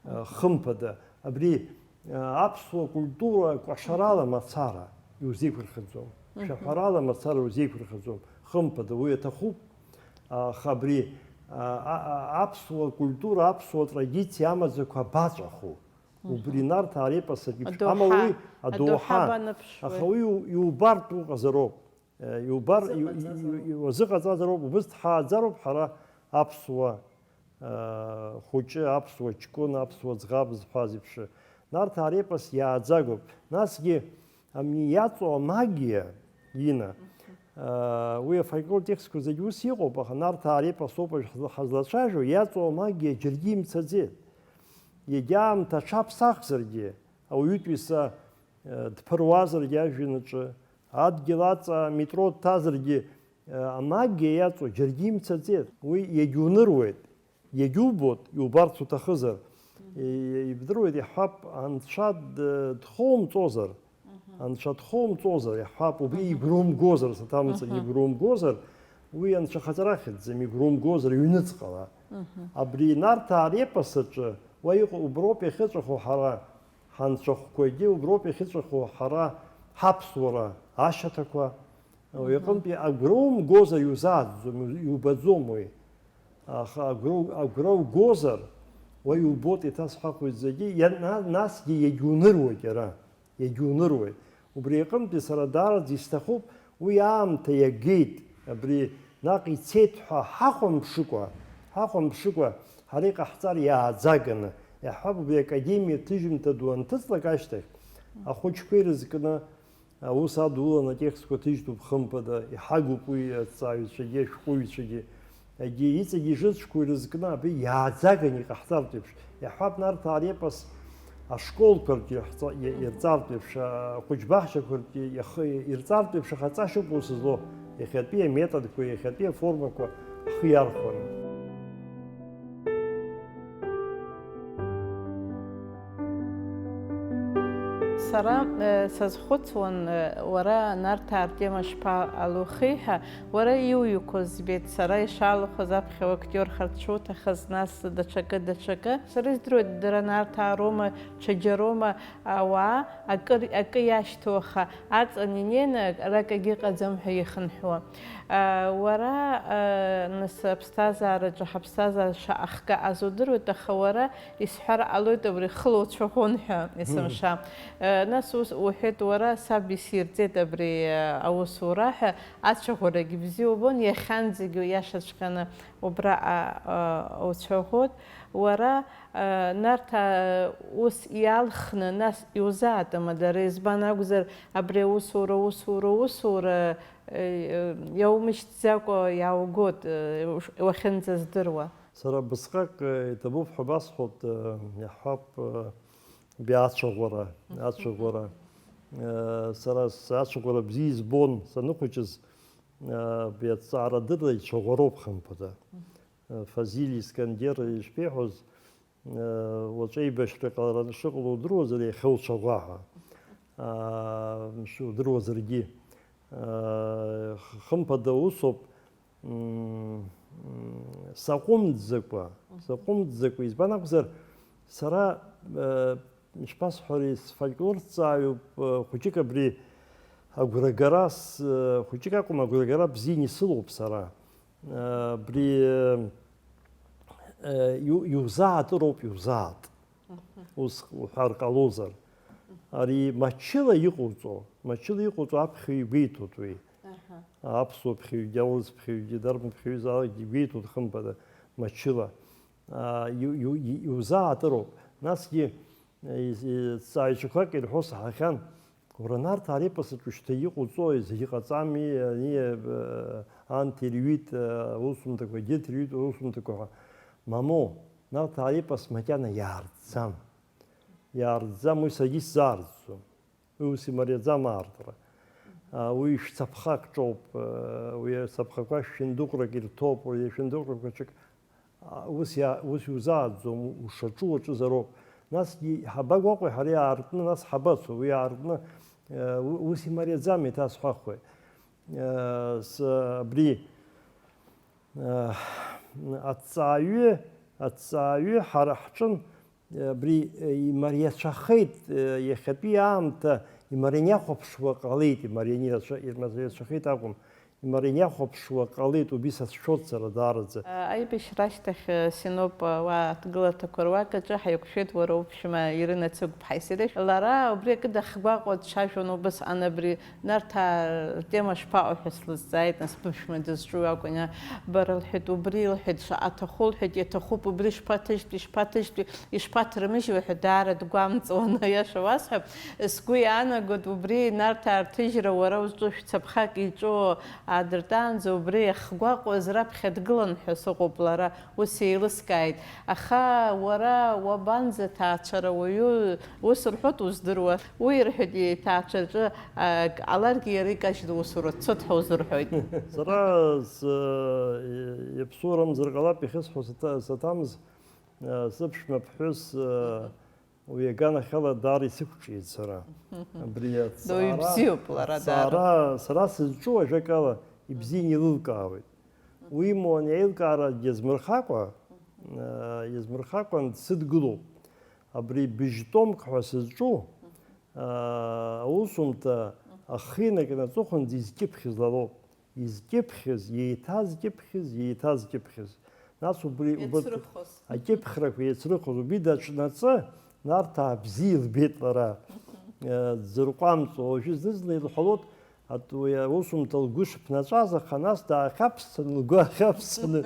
Хымԥада, абри, аԥсуа культура кәашарала мацара иузеиқәырхаӡом. Мгм. Шәаҳәарала мацара иузеиқәырхаӡом. Хымԥада, уи аҭахуп. Аха абри, а, а, а, аԥсуа культура, аԥсуа традициа амаӡақәа абаҵәаху. Мгм. Убри Нарҭаа репосаҿ иԥшәма Адоуҳа, уи, адоуҳа адоуҳа. Баныԥшуеит. Аха уи иу-, иубартә уҟазароуп. Иубар, иу-, Узыҟаҵазароуп. Иу-, иу-, узыҟаҵазароуп, убыс дҳааӡароуп ҳара аԥсуа, э, хәыҷы, аԥсуа ҷкәын, аԥсуа ӡӷаб зҳәаз еиԥш. Нарҭаа репос иааӡагоуп. Насгьы, ами, иаҵоу амагиа, Ина, э, уи афольклор текстқәа зегь ус иҟоуп, аха Нарҭаа репос ауп ҳазлацәажәо, иаҵоу амагиа џьаргьы имцаӡеит. Егьа аамҭа аҽаԥсахзаргьы, ауаҩытәыҩса, э, дԥыруазаргьы ажәҩан аҿы, Адгьыл аҵа аметро дҭазаргьы, амагиа иаҵоу џьаргьы имцаӡеит. Уи иагьуныруеит, иагьубоит, иубарц уҭахызар. Мгм. И-, ибдыруеит, иаҳҳәап, Анцәа д-, дхоумҵозар, Мгм. Анцәа дхоумҵозар, иаҳҳәап, убри Мгм. Игәра умгозар, саҭамҵан, Мгм. Игәра умгозар, уи анцәахаҵара ахьӡӡам, игәра умгозар, ҩныҵҟала. Мгм. Абри Нарҭаа репос аҿы уа иҟоу уброуп иахьыҵәаху ҳара. Ҳанцәахәқәагьы уброуп иахьыҵәаху ҳара ҳаԥсуара ашьаҭақәа. Уи Мгм. Аҟынтәи агәра умгозар иузааӡом, иубаӡом уи. Аха агәра, агәра угозар, уа иубоит, еиҭасҳәахуеит зегьы, иа-, на-, насгьы иагьуныруеит иара, иагьуныруеит. Убри аҟынтәи сара даараӡа исҭахуп, уи аамҭа иагеит, абри наҟ ицеит ҳәа ҳахәамԥшыкәа, ҳахәамԥшыкәа, ҳара иҟаҳҵар иааӡаганы, Иаҳҳәап, убри академиа ҭыжьымҭа ду анҭыҵлак ашьҭахь, ахәыҷқәа ирызкны аус адулан атекстқәа ҭыжьтәуп, хымԥада, иҳагуп уи аҭҵааҩцәагьы, ашәҟәыҩҩцәагьы. Егьи иҵегь ижыцәқәоу ирызкны абри иааӡаганы иҟаҳҵартә еиԥш, иаҳҳәап, Нарҭаа репос ашколқәа рҿы иаҳҵа-, иа-, ирҵартә еиԥш, ахәыҷбаҳчақәа рҿы иахы-, ирҵартә еиԥш ахаҵа шыҟоу сызло, иахьатәи аметодқәа, иахьатәи аформақәа ҳхы иархәаны. Сара, э, сазхәыцуан, э, уара Нарҭаа ртема шԥаҟалухи ҳәа, уара иуҩқәоз збеит, сара ишалахәыз аԥхьа уактиорхарц шуҭахыз, нас даҽакы, даҽакы. Сара издыруеит, дара Нарҭаа роума, ҽаџьароума, ауаа акыр, акы иашьҭоу, аха аҵан инеины арак агьыҟаӡам ҳәа ихынҳәуа. Э, уара, э, нас аԥсҭазаараҿы ҳаԥсҭазаара шаҟа хкы азудыруеит, аха уара исҳәар ҟалоит абри хыла уцәаӷәон ҳәа, есымша. Э, нас ус уҳәеит, уара саб исирҵеит абри, э, аусура ҳәа, ацәаӷәарагьы бзиа убон, иахьанӡагьы иашаҵәҟьаны убра, а, а, уцәаӷәот. Уара, э, Нарҭаа ус иалхны, нас иузаатәама дара, избан акәзар, абри аусура, усура, усура, э, э, иаумышьҭӡакәа иааугот, э, уш-, уахьынӡаздыруа. Сара убысҟак, э, иҭабуп ҳәа басҳәоит, э, иаҳҳәап, э, убри ацәаӷәара, ацәаӷәара. Э, сара с-, ацәаӷәара бзиа избон саныхәыҷыз, э, убри аҭҵаарадырра ицәаӷәароуп, хымԥада. Э, Фазиль Искандер ишԥеиҳәоз, э, уаҵәы еибашьра ҟалараны шыҟало удыруазар, иахьа уцәаӷәа ҳәа. Аа, мшәы, удыруазаргьы. Э, х-, хымԥада усоуп, м, м, саҟәымҵӡакәа, саҟәымҵӡакәа, избан акәзар, сара, э, ишԥасҳәари, сфольклорҭҵааҩуп, э, хәыҷык абри агәрагара с-, э, хәыҷык акәым, агәрагара бзианы исылоуп сара. Э, абри, э, э, иу-, иузаатыроуп, иузаат. Ус уҳәар ҟалозар. Ари мчыла иҟоуҵо, мчыла иҟоуҵо аԥхьаҩ игәеиҭоит уи. Аҳа. Аԥсуа ԥхьаҩгьы, аурыс ԥхьаҩгьы, дарбан ԥхьаҩызаалакгьы игәеиҭоит, хымԥада, мчыла. Аа, иу-, иу-, и-, иузаатыроуп. Насгьы, э, из-, э, ҵааҩцәақәак ирҳәо саҳахьан, уара, Нарҭаа репос аҿы шьҭа иҟоуҵои, зегьы ҟаҵами, ани, э, анҭ ирҩит, э, аусумҭақәа, егьырҭ ирҩит аусумҭақәа ҳәа. Мамоу, Нарҭаа репос макьана иаарҵӡам. Иаарҵӡам, уи саргьы исзаарҵӡом. Уи ус имариаӡам аартра. А, уи шәцаԥхак ҿоуп, а, уи ацаԥхақәа шәындыҟәрак ирҭоуп, уи ашәындыҟәрақәа ҽак, а, ус иа-, ус иузааӡом, ушаҿу уаҿызароуп. Насгьы ҳабагәаҟуеи ҳара иаартны, нас ҳабацо, уи аартны, а, у-, ус имариаӡам, еиҭасҳәахуеит. А, с-, абри, а, аҭҵааҩы, аҭҵааҩы ҳара ҳҿын, Абри, э, имариацәахеит, э, иахьатәи аамҭа имариахәаԥшуа ҟалеит, имариани-, имариацәахеит акәым, имариахәаԥшуа ҟалеит, убри сацәшәоит сара даараӡа. Аибашьра ашьҭахь, э, Синоп, э, уа аҭгыларҭақәа руак аҿы ҳаиқәшәеит уара уԥшәма Ирина Цыгәԥҳаи сареи. Лара убри акы дахьгәаҟуа дцәажәон убасҟан абри Нарҭаа ртема шԥаҟоу ҳәа слызҵааит, нас быԥшәма дызҿу акәын, бара лҳәеит, убри лҳәеит, шаҟа аҭаху лҳәеит, иаҭахуп, убри шԥаҭыжьтәи, шԥаҭыжьтәи, ишԥаҭрымыжьуа ҳәа даара дгәамҵуан, аиаша уасҳәап, сгәы иаанагоит, убри Нарҭаа рҭыжьра уара узҿу шәцаԥхак иҿу аадыртаанӡа убри иахгәаҟуаз раԥхьа дгылан ҳәа сыҟоуп лара. Ус еилыскааит. Аха уара уабанӡа ҭаацәара уаҩу, ус рҳәоит уздыруа. Уи ирҳәеит, иҭаацәараҿы, а, ак ҟаларгьы иара икажьны усура дцоит ҳәа узырҳәоит. Сара с-, иаԥсуарамзар ҟалап, иахьысҳәо саҭа-, саҭамыз, а, сыԥшәма ԥҳәыс, а, Уи аганахьала даара исықәҿиеит сара. Абри Дуаҩы аҭҵаара, бзиоуп лара, даара. Аҭҵаара сара сызҿу, ажәакала, ибзианы еилылкаауеит. Уимоу, ани аилкаара иазмырхакәа, э, иазмырхакәан дсыдгылоуп. Абри быжь-томк ҳәа сызҿу, э, аусумҭа ахы инакны аҵыхәанӡа изкьыԥхьыз лалоуп. Изкьыԥхьыз, еиҭазкьыԥхьыз, еиҭазкьыԥхьыз. Нас убри, убырҭ Еицрыхоз. Акьыԥхьрақәа еицрыхоз, убри даҿнаҵы, Нарҭаа бзиа илбеит лара. Э, дзырҟәамҵуа, уажәы зны-зынла илҳәалоит, ат-, уи аусумҭа лгәы шыԥнаҵәаз, аха нас даахьаԥсцаны, лгәы аахьаԥсцаны,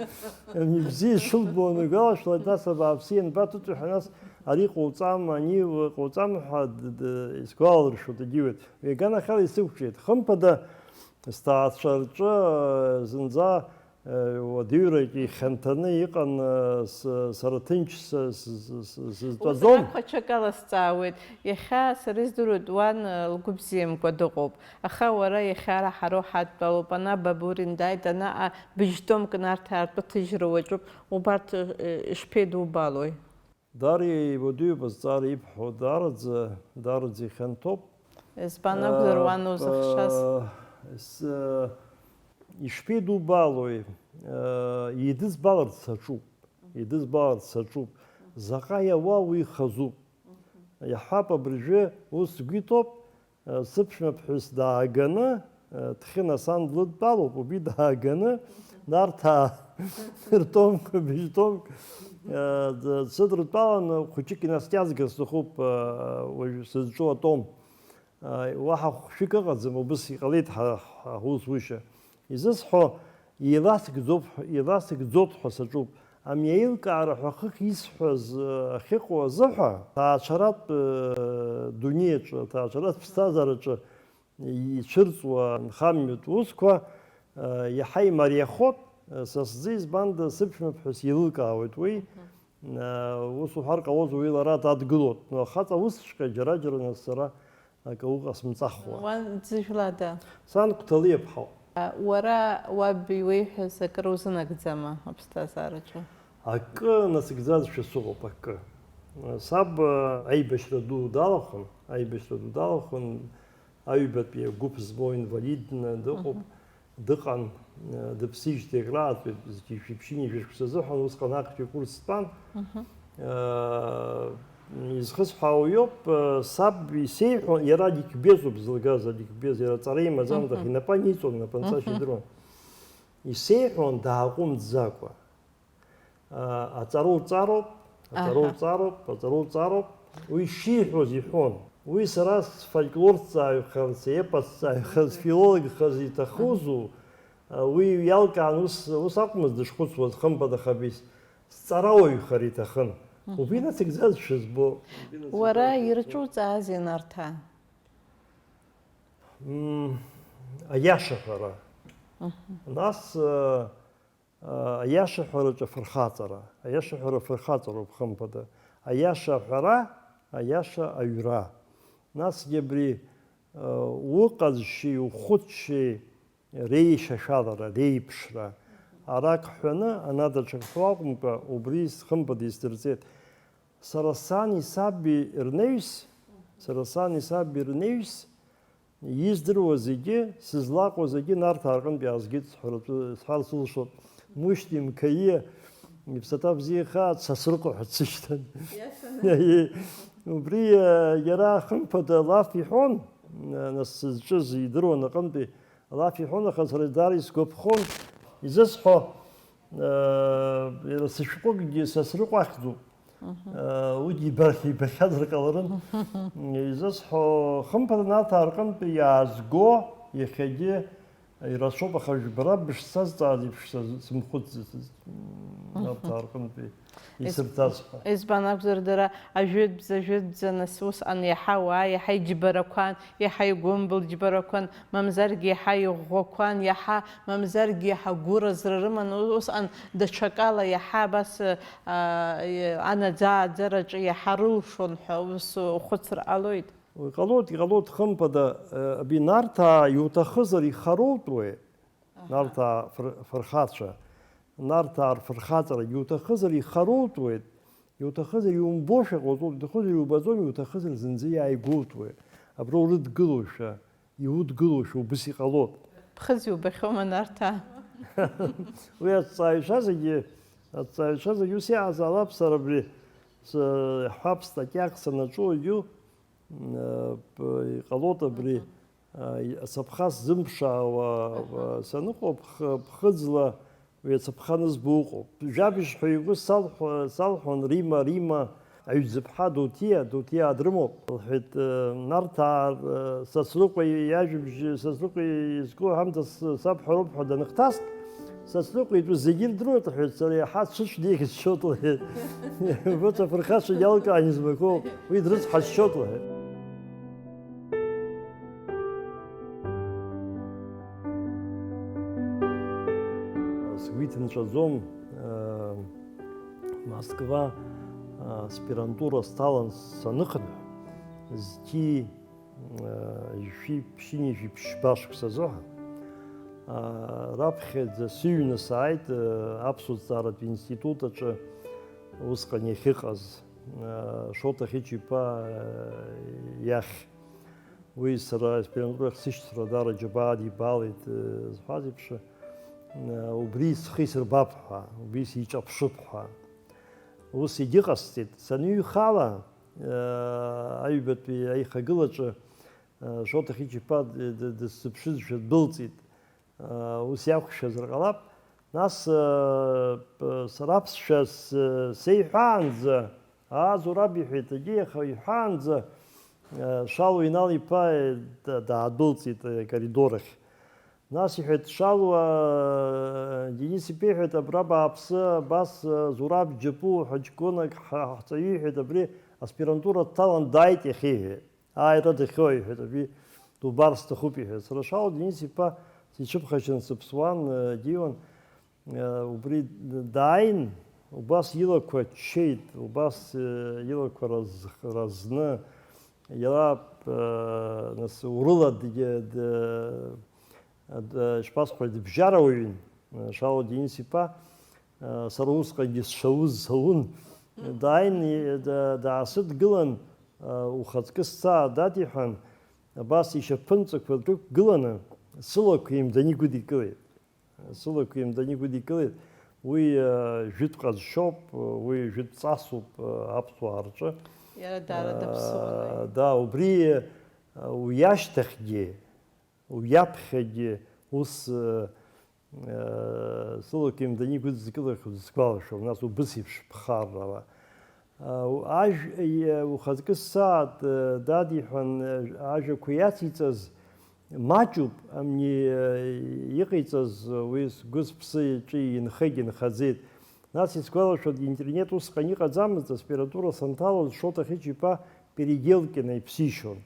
ани бзиа ишылбо анигәалашәалак, нас абааԥсы ианбаҭыҵуеи ҳәа, нас Ари ҟоуҵам, ани ҟоуҵам ҳәа д-, д-, исгәаларшәоит, егьиуеит. Уи аганахьала исықәҿиеит. Хымԥада, сҭаацәа рҿы, э, зынӡа, э, уадаҩрак ихьанҭаны иҟан, э, с-, сара ҭынч с-, с-, с-, с-, сызтәаӡом. Убасҟак ҽакала сҵаауеит. Иахьа сара издыруеит, уан, э, лгәыбзиамкәа дыҟоуп. Аха уара иахьа ара ҳароу ҳадтәалоуп. Ана Бабурин дааит, ана, а, быжьтомк Нарҭаа ртәы ҭыжьра уаҿуп. Убарҭ, э, ишԥеидубалои? Даара иуадаҩуп азҵаара ибҳәо, даараӡа, даараӡа ихьанҭоуп. Избан акәзар, уан узыхшаз? Э, с-, э, ишԥеидубалои? Э, идызбаларц саҿуп. Идызбаларц саҿуп. Заҟа иауа уи хазуп. Иаҳҳәап, абыржәы ус сгәы иҭоуп, сыԥшәмаԥҳәыс дааганы, Ҭхьына сан длыдтәалоуп, убри дааганы, Нарҭаа ртомқәа, быжьтомк, дсыдрыдтәаланы, хәыҷык инаскьазгар сҭахуп, уажә сызҿу атом. Уаҳа хәшәык ыҟаӡам, убыс иҟалеит ҳа, ҳусушьа. Изысҳәо, еиласыгӡоуп, еиласыгӡоит ҳәа саҿуп. Ами аилкаара ҳәа хыхь исҳәаз, э, ахьыҟоу азыҳәа, ҭаацәаратә, э, дунеиаҿы, ҭаацәаратә ԥсҭазаараҿы ицәырҵуа нхамҩатә усқәа, э, иаҳа имариахоит, э, са сзы, избанда, сыԥшәмаԥҳәыс еилылкаауеит уи. Мгм. Э, ус уҳәар ҟалозар, уи лара дадгылоит. Но ахаҵа усҵәҟьа џьара-џьара нас сара акы уҟасымҵахуа. Уан дзыжәлада? Сан Қәҭалиаԥҳа. Уара уаб иуеиҳәаз акыр узынагӡама аԥсҭазаараҿы? Акы насыгӡазшәа сыҟоуп, акы. Саб аибашьра ду далахәын, аибашьра ду далахәын, аҩбатәи агәыԥ змоу инвалидны дыҟоуп. Мгм. Дыҟан, э, дыԥсижьҭеи акрааҵуеит, зқьи жәшәи ԥшьынҩажәи шықәса азыҳәан, усҟан актәи акурс стәан. Мгм. Э, изхысҳәаауа иоуп, э, саб исеиҳәон, иара аликбезуп зылгаз, аликбез, иара аҵара имаӡамызт, аха, мгм, инапы аниҵон, инапынҵашьа, мгм, идыруан. Исеиҳәон дааҟәымҵӡакәа. Аҵара уҵароуп, аҵара, аҳа, уҵароуп, аҵара уҵароуп. Уи шиҳәоз иҳәон. Уи сара сфольклорҭҵааҩхар, сепосҭҵааҩхар, сфилологхар иҭахузу, уи иалкаан ус, ус акәмызт дышхәыцуаз, хымԥада, аха абри сҵарауаҩхар иҭахын. Мгм. Убри насыгӡазшәа збо. Уара ирҿуҵаазеи Нарҭаа? Мм, аиаша ҳәара. Мгм. Нас, э, Аиаша ҳәараҿы афырхаҵара, аиаша ҳәара афырхаҵароуп, хымԥада. Аиаша аҳәара, аиаша аҩра. Насгьы абри, уҟазшьеи ухәыцшьеи реишьашәалара, реиԥшра. Арак ҳәаны, ана даҽак ҳәо акәымкәа, убри хымԥада исдырҵеит. Сара сани саби рнаҩс, сара сани саби рнаҩс, Издыруа зегьы, сызлаҟоу зегьы Нарҭаа рҟынтә иаазгеит сҳәаратәы, сҳәар сылшоит. Мушьни Мқаииа иԥсаҭа бзиахааит, Сасрыҟәа ҳәа дсышьҭан. Иашаны. Убри, э, иара хымԥада лаф иҳәон, э, нас сызҿыз идыруан аҟынтәи лаф иҳәон, аха сара даара исгәаԥхон. Изысҳәо, э, иара сышәҟәыкгьы Сасрыҟәа ахьӡуп. Мгм. Э, уигьы иба-, ибахьазар ҟаларын. Изысҳәо, хымԥада, Нарҭаа рҟынтәи иаазго иахьагьы ирацәоуп, аха жәбара бышсазҵааз еиԥш саз-, сымхәыцӡацызт, мгм, Нарҭаа рҟынтәи ис-, исырҵаз ҳәа. Избан акәзар, дара ажәытәӡа, ажәытәӡа, нас усҟан иаҳа ауаа иаҳа иџьбарақәан, иаҳа игәымбыл џьбарақәан, мамзаргьы иаҳа иӷәӷәақәан, иаҳа, мамзаргьы иаҳа гәыразра рыман, у-, усҟан даҽакала иаҳа абас, а, а, анаӡааӡараҿы иаҳа рылшон ҳәа ус ухәыцыр ҟалоит? Уи ҟалоит, иҟалоит, хымԥада, а, абри Нарҭаа иуҭахызар ихароутәуеи? Аҳа. Нарҭаа фыр-, фырхацәа. Нарҭаа рфырхаҵара иуҭахызар ихароутәуеит, иуҭахызар иумбошәа ҟауҵоит, иуҭахызар иубаӡом, иуҭахызар зынӡа иааигәоутәуеит. Абра урыдгылоушәа. Иудгылоушәа убыс иҟалоит. Ԥхыӡ иубахьоума, Нарҭаа? Уи аҭҵааҩцәа зегьы, аҭҵааҩцәа зегьы ус иҟазаалап, сара абри, с-, ҳәап статиак санаҿу, егьу, м, п-, иҟалоит абри, мгм, а, и-, асапха сзымԥшаауа, аҳа, саныҟоу, ԥх-, ԥхыӡла Уи ацаԥха анызбо ыҟоуп. Жәабжь ҳәа игәы салҳәо-, салҳәон Рима, Рима, аҩӡыԥҳа Доҭиа, Доҭиаа дрымоуп, лҳәеит, э, Нарҭаа, э, Сасрыҟәа иажәабжь, Сасрыҟәа изку ҳамҭас сабҳәароуп ҳәа даныхҭас, Сасныҟәеит, ус зегьы ирдыруеит, лҳәеит, сара иаҳа дсыцәгьеихьысшьоит, лҳәеит. Убас афырхацәа иалкаан измақәоу, уи дрыцҳасшьоит, лҳәеит. Сгәы иҭынҵәаӡом, э, Москва, э, аспирантура сҭалан саныхынҳә, зқьи, э, жәшәи ԥшьынҩажәи ԥшьба шықәса азыҳәан, э, раԥхьаӡа сыҩны сааит, э, аԥсуа ҭҵааратә институт аҿы усҟан иахьыҟаз, э, Шоҭа Хьыча-иԥа, э, иахь. Уи сара аспирантурахь сышьҭра даара џьабаа дибалеит, э, зҳәаз еиԥш, э, убри схы исырбап ҳәа, убри сиҿаԥшып ҳәа. Ус егьыҟасҵеит. Саныҩхала, э, аҩбатәи аихагылаҿы, э, Шоҭа Хьыча-иԥа д-, д-, дысзыԥшызшәа ддәылҵит. Ус иақәшәазар ҟалап. Нас, э, п-, сара аԥсшәа с-, сеиҳәаанӡа, аа, Зураб, иҳәеит, егьи, аха иҳәаанӡа, э, Шалуа Инал-иԥа, э, да-, даадәылҵит, э, акоридор ахь. Нас иҳәеит, Шалуа, э, Денис-иԥа, иҳәеит, абра бааԥсы, абас, э, Зураб Џьапуа ҳәа ҷкәынак ҳа-, ҳҵаҩы, иҳәеит, абри аспирантура дҭалан дааит иахьа, иҳәеит. Ааира дахьоу, иҳәеит, абри дубар сҭахуп, иҳәеит. Сара Шалуа Денис-иԥа сиҽыԥхашьан сыԥсуан, э, диуан. Э, убри дааин, убас илақәа ччеит, убас, э, илақәа раз-, разны, иара, э, нас урыла д-, д-, д-, ишԥасҳәои, дыбжьарауаҩын, э, Шалуа Денис-иԥа, э, сара усҟангьы сшауз саун. Дааин, э, да-, даасыдгылан, э, ухаҵкы сцаа, дад, иҳәан, абас ишьапынҵақәа дрықәгыланы, сылақәа еимданы игәыдикылеит. Сылақәа еимданы игәыдикылеит. Уи, э, жәытә ҟазшьоуп, уи жәытә ҵасуп, э, аԥсуаа рҿы. Иара даара даԥсуан, Э, аи. Да, убри, э, уи ашьҭахьгьы, уи аԥхьагьы ус, э, э, сылақәа еимданы игәыдызкылахьоу сгәалашәом, нас убыс еиԥш ԥхаррала. Э, ажә-, э, ухаҵкы ссааҭ, э, дад, иҳәан, э, ажәақәа иациҵаз маҷуп, амни, э, иҟаиҵаз уи сгәы сыԥсы иҿы инхеит, инхаӡеит. Нас исгәалашәоит, интернет усҟан иҟаӡамызт, аспирантура санҭалоз Шоҭа Хьыча-иԥа Переделкина иԥсишьон.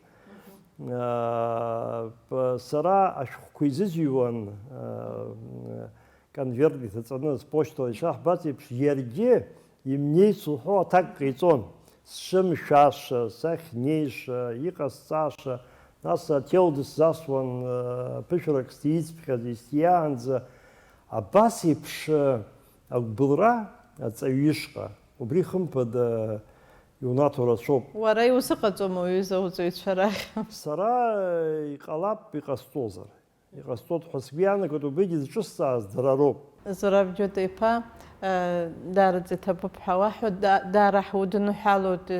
Аа, п-, сара ашәҟәқәа изызҩуан, аа, конверт иҭаҵаны, спочтала ишаҳбац еиԥш, иаргьы имнеиц уҳәо аҭак ҟаиҵон. Сшымшәаша, сахьнеиша, иҟасҵаша, нас аҭел дысзасуан, аа, ԥышәарак сҭиицыԥхьаӡа, исҭиаанӡа, абас еиԥш, агәбылра аҵаҩы ишҟа, убри хымԥада иунаҭо рацәоуп. Уара иузыҟаҵома уҩыза уҵаҩцәа рахь? Сара иҟалап, иҟасҵозар. Иҟасҵоит ҳәа сгәы иаанагоит, убригьы зҿысҵааз дара роуп. Зураб Џьота-иԥа, э, даараӡа иҭабуп ҳәа уаҳәоит, да-, даара ҳудныҳәалоит, э,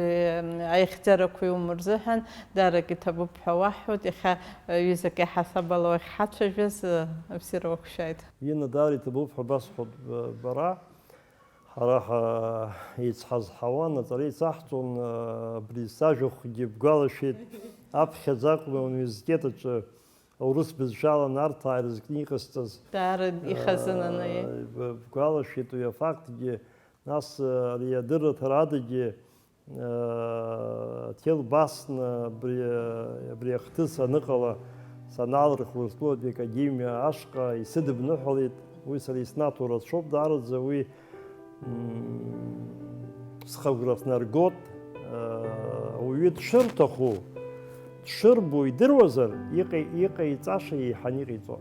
аихьӡарақәа иумоу рзыҳәан, даарак иҭабуп ҳәа уаҳәоит, иахьа, э, ҩызак иаҳасаб ала уахьҳацәажәаз, э, абзиара уақәшәааит. Инна, даара иҭабуп ҳәа басҳәоит, э, бара. Ҳара ҳа-, еицҳазҳауан, аҵара еицаҳҵон, э, абри сажәахәгьы бгәалашәеит, аԥхьаӡа акәны ауниверситет аҿы аурыс бызшәала Нарҭаа ирызкны иҟасҵаз, Даара ихазынаны, э, б-, бгәалашәеит уи афактгьы, нас, э, ари адырраҭара адагьы, э, ҭел басны абри, э, абри ахҭыс аныҟала санаалырх Урыстәылатәи академиа ашҟа исыдыбныҳәалеит, уи сара иснаҭо рацәоуп даараӡа, уи Мм, схы агәра снаргоит, э, ауаҩы дшырҭаху, дшырбо идыруазар, иҟаи-, иҟаиҵаша еиҳаны иҟаиҵо.